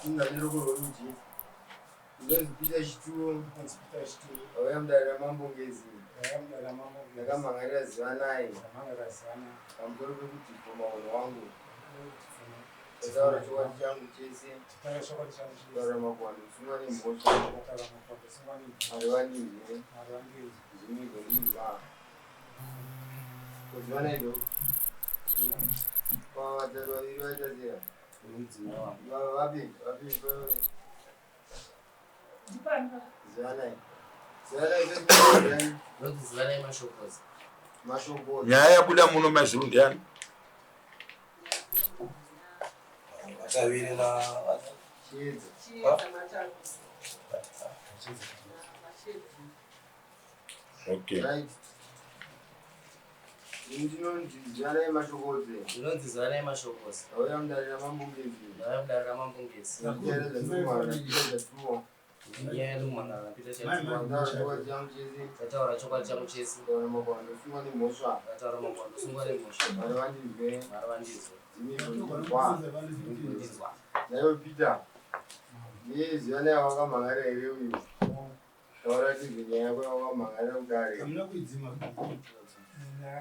Inga neroko rworudyi. Ndinonzi Peter Chituwo. Ndinonzi Peter Chituwo. Vauya mudare raMambo Ngezi. Vauya mudare raMambo Ngezi. Ndakamhan'arira Zivanai. Ndakamhan'arira Zivanai. Pamusoro pekudhifoma unhu wangu. Ndataura chokwadi changu chese. Ndataura chokwadi changu chese. Kutaura makuhwa ndokusungwa nemhosva. Ndataura makuhwa ndosungwa nemhosva. Mwari vandinzwe. Mwari vandinzwe. Ndimi gondinzwa. Kuzivanai do. Kwa vatatu vaviri vaita sei? Mudzimai wangu. Vapi? Vapi? Zivanai. Zivanai zvese. Ndinonzi Zivanai Mashokozi. Mashoko. Nyaya yabuda muno maizuru ndiani? Vataviri na Chiedza. Okay. Right. Ini ndinonzi Zivanai Mashokodze. Ndinonzi Zivanai Mashokozi. Ndauya mudare raMambo Ngezi. Ndauya mudare raMambo Ngezi. Ndakuyera zvatumwa naPeter Chatuwo. Nyaya yekumhan'ara naPeter Chatuwo. Ndataura chokwadi changu chese. Ndataura chokwadi changu chese. Kutaura makuhwa ndosungwa nemhosva. Ndataura makuhwa ndosungwa nemhosva. Mwari vandinzwe. Mwari vandinzwe. Ndimi gondinzwa. Ndimi gondinzwa. Naiwe Peter. Ndiye Zivanai wakamhan'ara here uyu? Taura tizwe nyaya yako yawakamhan'arira kudare. Hamuna kuidzima. Nyaya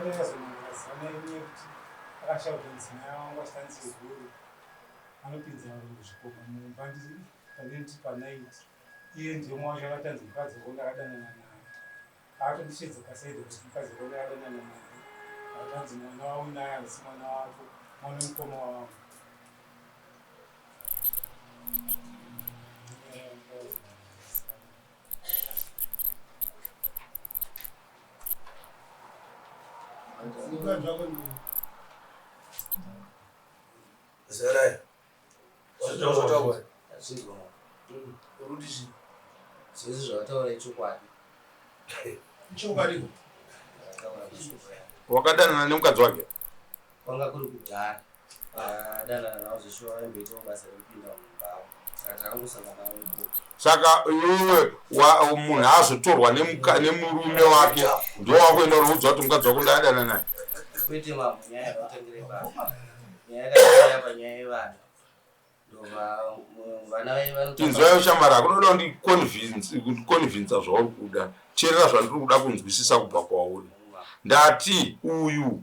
ndakazomhan'ara yekuti akashauta mudzimai wangu achitanzi chiguru anopinza varungu zvikoma mumba pandinoti panight iye ndiye mumwe wacho akatanzi mukadzi wako ndakadanana naye akatondishedza kasaidi kuti mukadzi wako ndakadanana naye akatanzi mwana waunaye hausi mwana wako mwana wemukoma wangu. Zivanai. Zvataurwa. Zvinzwa. Uri chii? Zvese zvavataura ichokwadi. Chokwadi. Zvavataura ichokwadi. Wakadanana nemukadzi wake? Kwanga kuri kudhara. Vadanana navo zveshuwa vaimboitawo basa rekupinda mumba avo. Saka takangosangana navo ikoko. Saka iwewe munhu azotorwa nemurume wake ndowakuenda unoudza kuti mukadzi wako ndakadana naye? Kwete mambo, nyaya yakatangira ipapo. Nyaya yakatangira panyaya yevana. Ndobva vana vanotamba. Inzwayo shamwari, hakunoda kundiconvinsa zvauri kuda. Teerera zvandiri kuda kunzwisisa kubva kwauri. Ndati uyu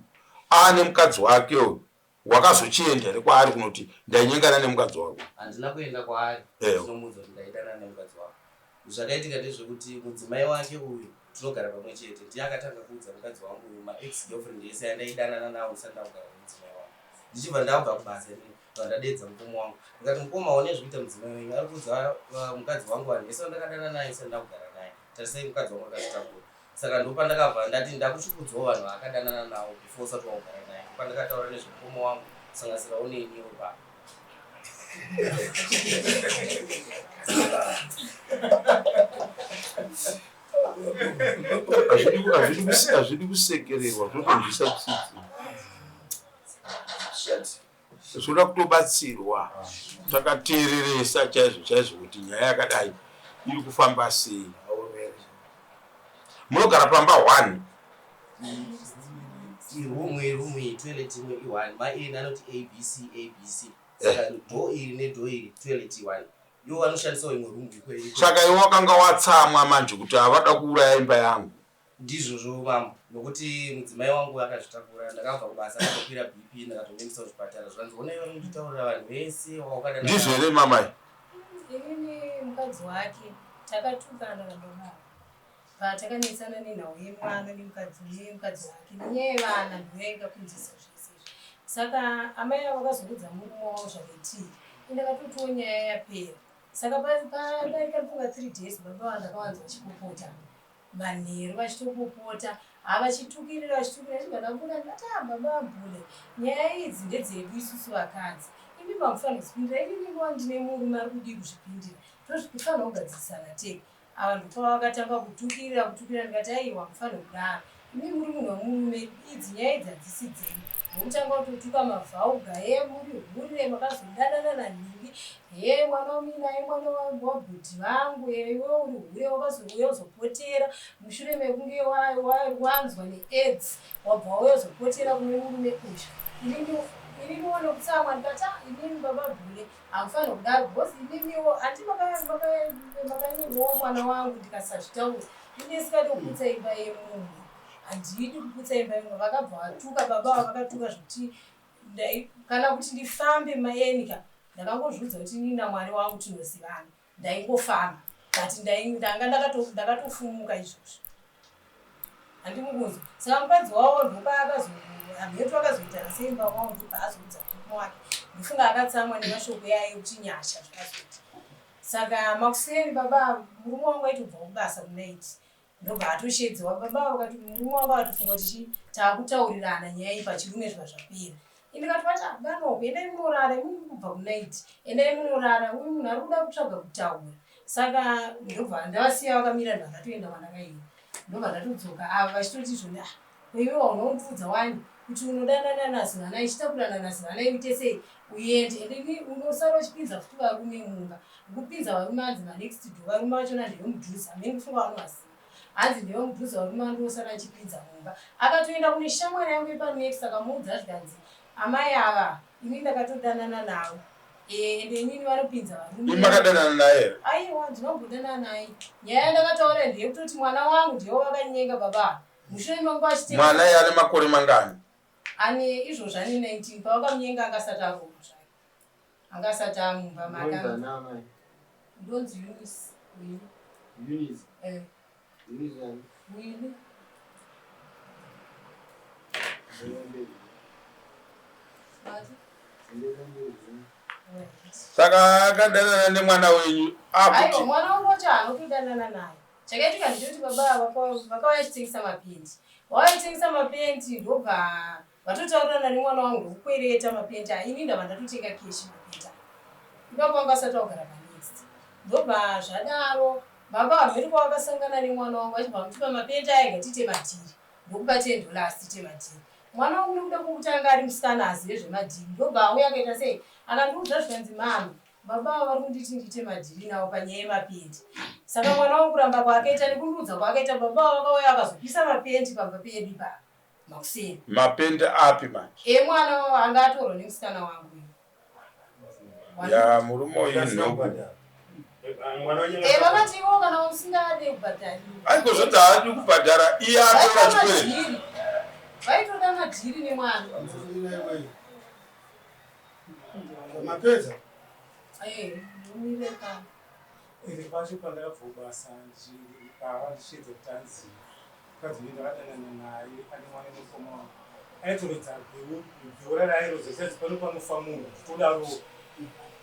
aane mukadzi wake uyu, wakazochienda here kwaari kunoti ndainyengana nemukadzi wako? Handina kuenda kwaari ndinomuudza kuti ndaidanana nemukadzi wako. Zvakaitika ndezvekuti mudzimai wake uyu tinogara pamwe chete ndiye akatanga kuudza mukadzi wangu uyu maex girlfriend ese andaidanana nawo ndisati ndakugara nemudzimai wangu. Ndichibva ndabva kubasa inini ndobva ndadeedza mukoma wangu ndikati mukoma one zvekuita mudzimai wenyu ari kuudza mukadzi wangu vanhu vese vandakadana naye ndisati ndakugara naye. Tarisai mukadzi wangu akazvitakura. Saka ndopandakabva ndati ndakuchikuudzawo vanhu vaakadanana navo before usati wakugara naye. Ndopandakataura nezvemukoma wangu kusanganisirawo neniwo ipapo. Hazvidi kusekererwa, zvinotonzwisa tsitsi. Zvinoda kutobatsirwa takateereresa chaizvo chaizvo kuti nyaya yakadai iri kufamba sei. Munogara pamba 1. Iroom iroom iyi toilet imwe i1 maeni anoti ABC ABC saka door iri nedoor iri toilet i1 ivo vanoshandisawo imwe room iko iri. Saka iwe wakanga watsamwa manje kuti havada kuuraya imba yangu. Ndizvozvo mambo, nokuti mudzimai wangu akazvitakura ndakabva kubasa akatokwira BP ndakatomuendesa kuchipatara zvikanzi honai vari kunditaurira vanhu vese wawakadana Ndizvo here mamai? Inini mukadzi wake takatukana nababa patakanetsana nenhau yemwana nemukadzi nemukadzi wake nenyaya yevana ndiyo yaikakonzesa zvese izvi. Saka amai avo vakazoudza murume wavo zvakaitika indakatotiwo nyaya yapera. Saka padarika nguva 3 days baba vava ndakavanzwa vachipopota manheru vachitopopota havachitukirira vachitukirira chibva ndabuda ndikati ah baba vabhule nyaya idzi ndedzedu isusu vakadzi imi mamufanira kuzvipindira ini ndinguva ndine murume ari kudii kuzvipindira tozvifanira kugadzirisana tega. Ava ndopavakatanga kutukirira kutukirira ndikati aiwa mufanira kudaro imi muri munhu wemurume idzi nyaya idzi hadzisi dzenyu. Ndokutanga kutotuka mavhauga hee muri hure makazodanana nanhingi hee mwana wamuinaye mwana wabhudhi vangu hee iwe uri hure wakazouya uzopotera mushure mekunge wanzwa neaids wabva wauya uzopotera kune murume uyu. Ininiwo nokutsamwa ndikati ah inini baba Bhule hamufanirwe kudaro because imimiwo handi makanyengwawo mwana wangu ndikasazvitaura ini ndisingade kuputsa imba yemunhu handidi kuputsa imba yemunhu vakabva vatuka baba ava vakatuka zvekuti kana kuti ndifambe maeni ka ndakangozviudza kuti inini namwari wangu tinozivana ndaingofamba but ndanga ndakatofumuka izvozvo handimukunzwa saka mukadzi wavo ndopaakazohamhetu akazoitana seimba wavo ndopaazoudza murume wake ndofunga akatsamwa nemashoko yayo ekuti nyasha zvakazoita saka makuseni baba murume wangu aitobva kubasa kunaiti ndobva atoshedziwa baba vakati murume wangu akatofunga kuti chii taakutaurirana nyaya iyi pachirume zviva zvapera ini ndikati vati ah, banoko endai munorara imimi kubva kunight endai munorara uyu munhu ari kuda kutsvaga kutaura saka ndobva ndavasiya vakamira ndobva ndatoenda kwandakaenda ndobva ndatodzoka ava vachitoti izvoni ah iwe waunondibvudza wani kuti unodanana nazivanai chitakurana nazivanai uite sei uende ende ini unosara uchipinza futi varume mumba kupinza varume hanzi manext door varume vachona ndevemudhuze hamene kufunga vanovaziva hanzi ndevemudhuze varume vandosara achipinza mumba akatoenda kune shamwari yangu yepanext akamuudza zvikanzi amai ava ini ndakatodanana navo eh, ende inini vanopinza varume Imi makadanana naye here? Aiwa ndinombodana naye nyaya yandakataura ndeyekutoti mwana wangu ndiye wakanyenga baba mushure mekunge vachitenga Mwana iye ane makore mangani? Ane izvozvo ane 19 pavakamunyenga anga asati aroorwa zvake. Anga asati amumba make. Ndonzi ana amai. Ndonzi Eunice Wili. Eunice. Eh. Eunice ani? Wili. Mati? Saka akadanana nemwana wenyu Aiwa akuti mwana wangu wacho anotodanana naye. Chakaitika ndechekuti baba ava vakauya vachitengesa mapendi. Vauya vachitengesa mapendi ndobva vatotaurirana nemwana wangu ndokukwereta mapendi aya. Ini ndabva ndatotenga keshi mapendi aya. Ipapo vanga vasati vagara panext. Ndobva zvadaro baba vamhiri kwavakasangana nemwana wangu vachibva vamuti mapendi aya ngatiite madhiri. Ndokupa ten dollars tiite madhiri. Mwana wangu nekuda kwekuti anga ari musikana azive zvemadhiri ndobva auya akaita sei akandiudza zvikanzi mama Baba ava vari kunditi ndiite madhiri navo panyaya yemapendi. Saka mwana wangu kuramba kwaakaita nekundiudza kwaakaita baba ava vakauya vakazopisa mapendi pamba pedu ipapa makuseni. Mapendi api manje? Emwana wavo anga atorwa nemusikana wangu uyu. Ya murume uyu inhubu. Eh, vakati ivo kana usingade kubhadhara. Aiko zvoti haadi kubhadhara iye atora chikwereti. Vaitoda madhiri nemwana. Mapedza? Eh, ndimire pa. Ende pacho pandakabva kubasa ndichisheedza kuti anzi mukadzi uyu ndakadanana naye ane mwana nemukoma wangu aitorodza bheu bheu rarairodza chanzi pano panofa munhu nditodaro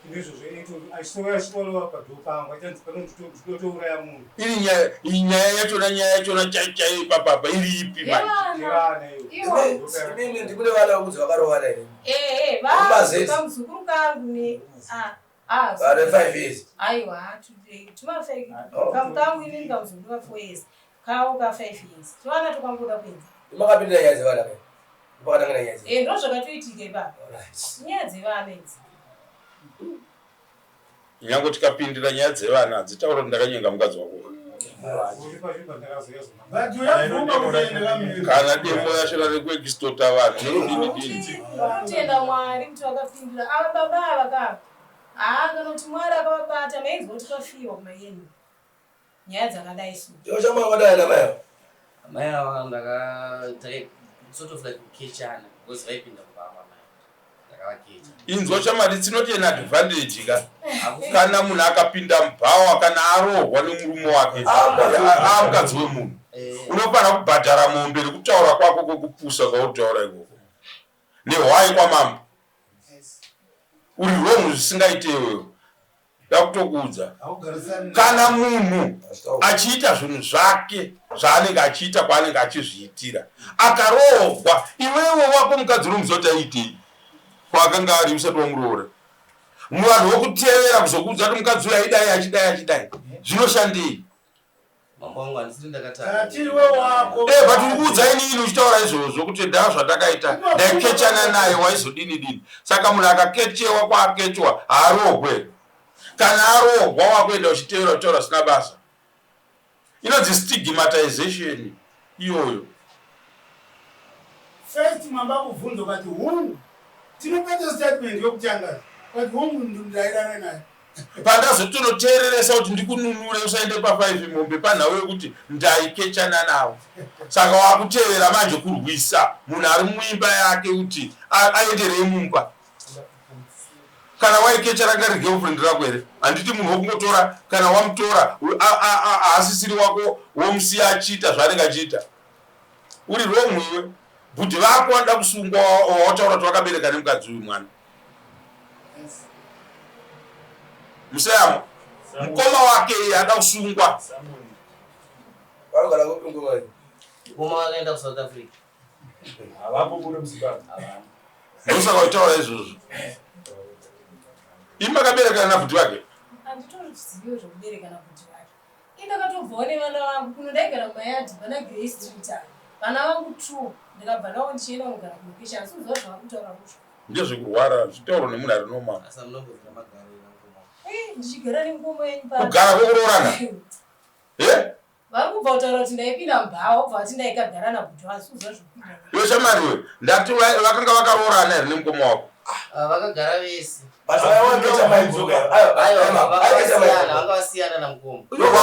ine izvozvo achitouya achitorova padhoo pangu achanzi pano nditotouraya munhu Iri nyaya iyi nyaya yachona nyaya yachona chai chaiyo ipapapa iri ipi manje? Yevana iyo Imimi ndikune vana vekudzi vakarovana here? Eh, eh, Vamazezi. vamuzukuru kangu ne ah ah Vane 5 years. aiwa tumafake Oh. kamukangu inini kamuzukuru ka 4 years kawo ka 5 years tuvana twakangoda kuenza Makapindira nyaya dzevana kai. Makatanga nyaya dzevana. eh ndo zvakatoitika ipapo Alright. nyaya dzevana idzi Nyange tikapindira nyaya dzevana hadzitaura kuti ndakanyenga mukadzi wako. Uri pacho pandakazouya But uyabvuma kutoendera mhiri. Kana demo yacho rekuextorta vanhu zvinodini dini. Kutenda Mwari kuti vakapindura ava baba ava ka haa kana kuti Mwari akavabata mainzwa kuti kafiwa kumayeni nyaya dzakadai so Chiro changu wakadai namai ava. Amai ava ndaka tai sort of like kukechana because vaipinda kumba kwamai. Ndakavakecha. Inzwa chamari it's not an advantage ka. Kana munhu akapinda mubhawa kana arohwa nemurume wake amukadzi wemunhu Eh, unofanira kubhadhara mombe nekutaura kwako kwekupusa kwautaura ikoko nehwai kwamambo uri wrong zvisingaite iwewe ndakutokuudza Haugarisani kana munhu hazvitaurwi. achiita zvinhu zvake zvaanenge achiita kwaanenge achizviitira akaroorwa iwewe wako mukadzi unomuziva kuti aiitei kwaakanga ari usati wamuroora vanhu vokutevera kuzokuudza kuti mukadzi uyu aidai achidai achidai zvinoshandei Mambo wangu handisiri ndakatanga. Tiriwe wako. Eh, but uri kuudza inini uchitaura izvozvo kuti ndaa zvandakaita ndaikechana naye waizodini dini. Saka munhu akakechewa kwaakechwa haarohwe. Kana arohwa wakuenda uchitevera uchitaura zvisina basa. Inonzi stigmatization iyoyo. First mamba kubvunza ukati hungu. Tinopedza statement yokutanga. Ukati hungu ndairara naye. Pandazotonoteereresa kuti ndikununure usaende pa5 mombe panhau yekuti ndaikechana navo. Saka wakutevera manje kurwisa munhu ari muimba yake kuti aenderei mumba. Kana waikecha ranga riri girlfriend rako here? Handiti munhu wokungotora kana wamutora haasisiri wako womusiya achiita zvaanenge achiita. Uri wrong iwe. Bhudhi vako vanoda kusungwa wataura kuti vakabereka nemukadzi uyu mwana. Museyamo. Mukoma wake iye ada kusungwa. Vanogara kupi mukoma uyu? Mukoma wakaenda kuSouth Africa. Havapo kure muZimbabwe. Havana. Ndosaka uchitaura izvozvo. Imi makaberekana nabhuti vake? Handitoziviwo zvekubereka nabhuti vake. Ini ndakatobvawo nevana vangu kuno ndaigara mumayadhi pana Grey Street apa. Vana vangu two ndikabva navo ndichienda kunogara kulocation asi kuziva zvavari kutaura kuzvo. Ndezvekurwara zvitaurwa nemunhu ari normal. Asi munomboziva magariro amukoma. Eh, ndichigara nemukoma wenyu pano. Kugara kwekuroorana? Eh? Vari kubva kutaura kuti ndaipinda mubhawa vobva vati ndaikagara nabhuti asi kuziva zvekupinda. Iwe shamwari iwe, ndati vakanga vakaroorana here nemukoma wako? Ah, vakagara vese. But waikecha maiguru. Aiwa, vanga vasiyana namukoma. Ndobva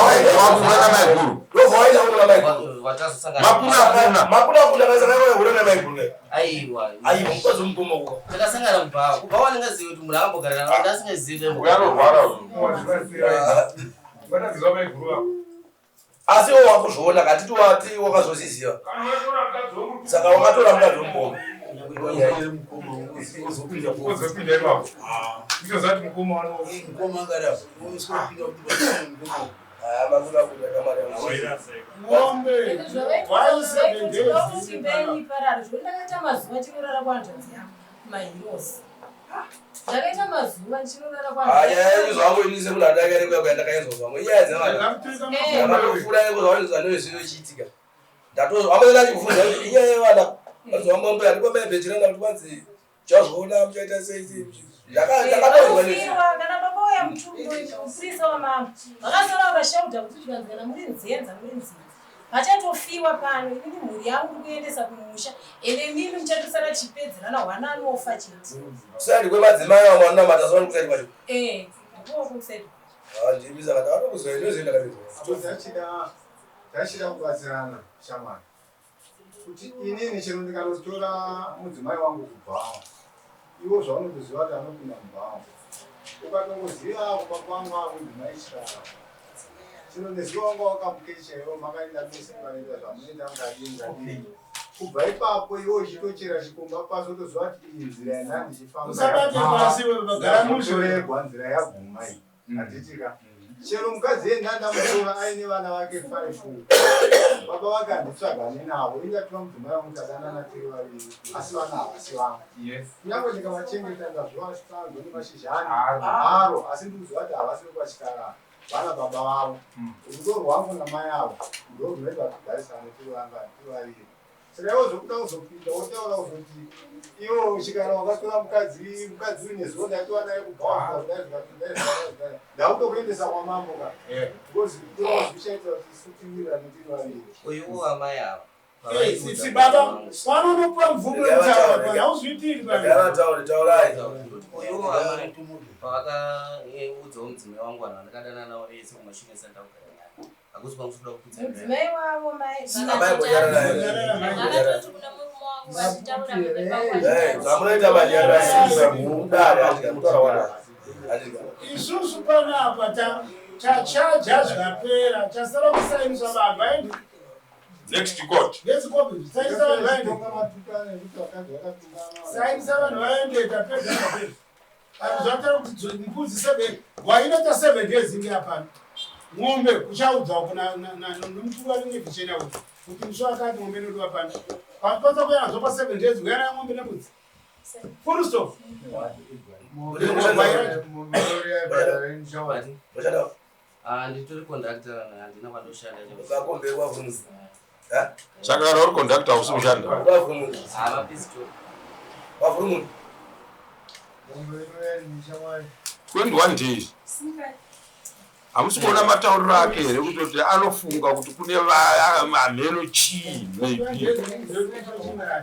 namaiguru. Ndobva waenda kuna maiguru. Watazosangana. Makuna kuna. Makuna kuna kasaka kwa hura na maiguru. Aiwa. Aiwa mukadzi wemukoma uko. Takasangana mubhawa. Kubva wandingazivi kuti munhu akambogara navo ndasingazivi kuti Uyanorwara uyu. Vataziva maiguru vako. Asi iwe wakuzviona katiti wati wakazozviziva. Saka wakatora mukadzi wemukoma. Ozopinda ipapo. Ndozati mukoma wano. Ah, makuna kuna kamari. Ng'ombe. Ende zvavaiti vakuti imba yenyu iparare zvekuti ndakaita mazuva ndichinorara kuhanzvadzi yangu kumahirosi. Ndakaita mazuva ndichinorara Ah, kuhanzvadzi nyaya yenyu zvangu ini semunhu andakaenda kuya kuya ndakaenzwa zvangu. Inyaya dzevana. Ndakamuturika Eh. Ndakatofura yeko zvavanhu zvanozvinochiitika. Ndatozo amene ndachikubvunza kuti inyaya yevana. Mazuva mambo yandikwa mai bhejirana kuti kwanzi chazviona muchaita sei sei. Ndakatozwa nezvi. Vanofirwa kana baba uya mupurisa wamambo vakasara vakashaudha kuti zvikanzi kana muri nzenza muri nzenza vachatofiwa pano inini mhuri yangu iri kuendesa kumusha ende imimi muchatosara tichipedzerana hwana anofa chete Kusadi kwemadzimai vamwe vanonamata zuva nekusadi kwacho. Eh, ndiko kuside. Ah, ndimi saka ndakatokuzwa ndozvi ndakazviziva. Apo Tachida kubatsirana shamwari kuti inini chero ndikanotora mudzimai wangu kubhawa iwo zvaunotoziva kuti anopinda mubhawa ukatongoziva kumba kwangu akunzi maichikara chero nezuva wanga wakamukecha iwo makaenda mese mukanoita zvamunoita mukadii mukadii kubva ipapo iwo uchitochera chikomba pasi wotoziva kuti iyi nzira yandanga ndichifamba Usabate pasi wewe bagara mushe. ndakutorerwa nzira yaguma iyi handitika chero mukadzi yendandamutora aine vana vake five baba vake handitsvagani navo indatora mudzimai wangu tadanana tiri vaviri asi vana havasi vangu Yes. kunyange ndikavachengeta ndazvivasanzo nemashizha ani Aro. aro asi ndikuziva kuti havasi vepachikara vana baba vavo rudo rwangu namai avo ndo runoita kuti tigarisane tiri vaviri saka iwo zvokuda kuzopinda wotaura kuzoti iwo chikara wakatora mukadzi mukadzi uyu nezuva ndaitova naye kubhawa ndakutokuendesa kwamambo ka Eh. because ndozvichaita kuti isu tiwirirane tiri vaviri Uyuwo amai ava. Eh, sisi baba pano unopuwa mvumo yekutaura pano hauzviitiri pano. Ndakataura taurai. Uyuwo amai pavakaudzawo mudzimai wangu vanhu vandakadanana navo vese kumashure ndisati ndakugara naye. Hakusi kwangu kuda kuputsa nyaya. Mudzimai wavo mai Amai kunyarara naye. Vakatoti kuna murume wangu vachitaura pamberi pangu Eh, vachitaura. zvamunoita manyara simba mudare handika mutaura wana. Handika. Isusu panapa tachaja zvapera chasara kusainiswa vanhu vaende Next court. ngezikopi sainisa vanhu vaende Tonga matukana nekuti vakadzi vakatungana sainisa vanhu vaende tapedza tapedza Vanhu zvatara kuti mbudzi seven wainoita seven days inge apano ng'ombe kuchaudzwa kuna nomukuru ari nevichena uyu kuti musi wakati ng'ombe inodiwa pano pakwanisa kuya nadzo pa seven days uya nayo ng'ombe nembudzi full stop Mombe yaibhadhara insurance. Muchada. Ah, nditori conductor, handina kwandoshanda. Vakombe wavhunza. Saka kana uri conductor hausi kushanda? Wavhunza. Ah, mapistori. Wavhunza. 21 days. Hamusi kuona matauriro ake here kutoti anofunga kuti kune vaya hameno chii maybe.